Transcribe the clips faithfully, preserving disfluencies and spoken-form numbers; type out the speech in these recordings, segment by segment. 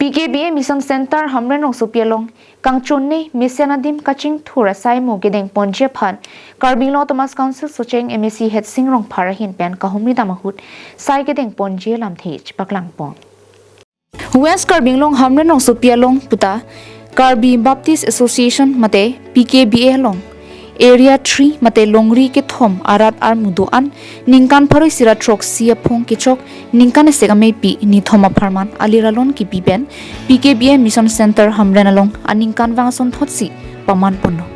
P K B A Mission Center Hamren Rongsopi along kangchunne mesen adim kachingthur asai mo kedengponji aphan Karbi Anglong Autonomous Council Socheng M A C Headsing Rongphar ahin pen kahumri dam ahut sai kedengponji alamthe chepaklangpon. West Karbi Anglong Hamren Rongsopi along puta Karbi Baptist Association mate P K B A along Area three mate Longri kethom arat armu do-an ningkan pharo isi ra throksi aphong kechok ningkan esek ameipi nithom apharman alir alon kipi pen P K B A Mission Center Hamren along aningkanvang asonthotsi pamanponlo.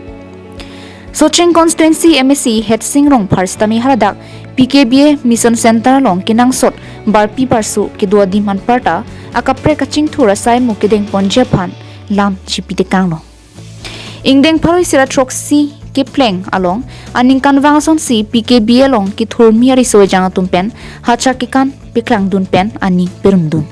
Socheng Constituency M A C Headsing Rongphar sitame haladak P K B A Mission Center along kenangsot barpi barso kedo adim anparta akaprek kachingthur asai mo kedengponji aphan lam chipitekanglo. Ingdeng pharo isi ra throksi kepleng along aningkanvang asonsi P K B A along kethurmi ariso ejang atum pen hachak kekan peklangdun pen aning perumdun.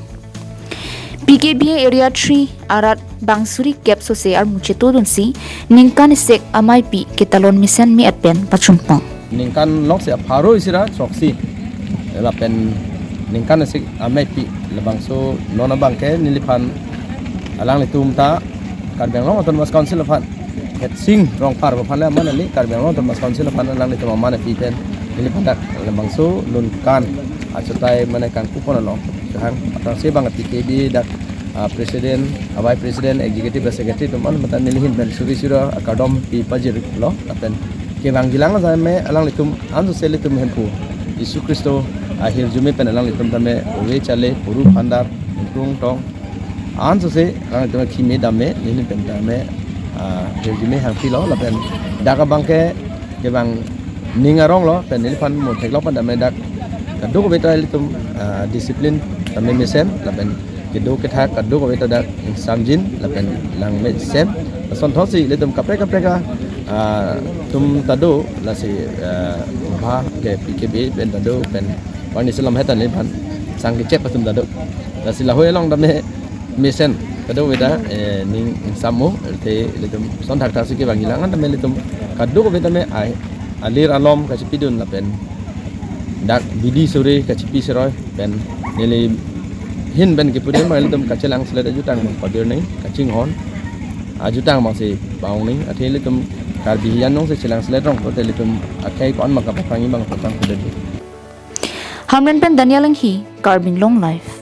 P K B A Area three arat bang suri kep sose armu chetodunsi ningkan esek ameipi ketalon mesen me-et pen pachunpon. Ningkan loksi apharo isi ra throksi lapen ningkan esek ameipi labangso non abangke neliphan alanglitum ta Karbi Anglong Autonomous Council aphan Headsing Rongphar aphan le aman ani Karbi Anglong Autonomous Council aphan alanglitum aman api pen neliphan dak labangso ningkan achotai mane kangkupon along kehang aphrangsi bang P K B A dak ah, president, a vice president, executive, secretary atum an mata neli ahin pen suri sura akardom pi pajirlo lapen kevangjilang asai me alanglitum ansose ilitum Hemphu Jisu Khristo ahirjume pen alanglitum tame ove chale puru phandar ingkrung tong ansose alanglitum khime dam me neli pen tame ah, hirjume hangpilo lapen dak abangke kevang ning aronglo pen neliphan mo theklok pen tame dak kadokave ta ilitum ah, discipline tame mesen lapen kedo kethak kadokave ta dak ingsamjin lapen langmesen asonthotsi ilitum kaprek kaprek a ah, atum ta do lasi ah, bha ke P K B A pen ta do pen warning selam hetan neliphan sang kechep atum ta do lasi lahoi along tame mesen kadokave ta eh, ning ingsam mo te ilitum sonthakthak si kevangjilang an tame ilitum kadokave tame ai alir alom kachipidun lapen dak bidi suri kachipi seroi pen neli ahin pen kipudun ma ilitum kachelang selet ajutang ma pabirning kachinghon ajutang ma si paongning athe ilitum Karbi hian nong si chelang selet rong pote ilitum akhei ko-an ma kapaphangi bang papang pudun. Hamren pen Daniel Enghi, Karbi Anglong Live.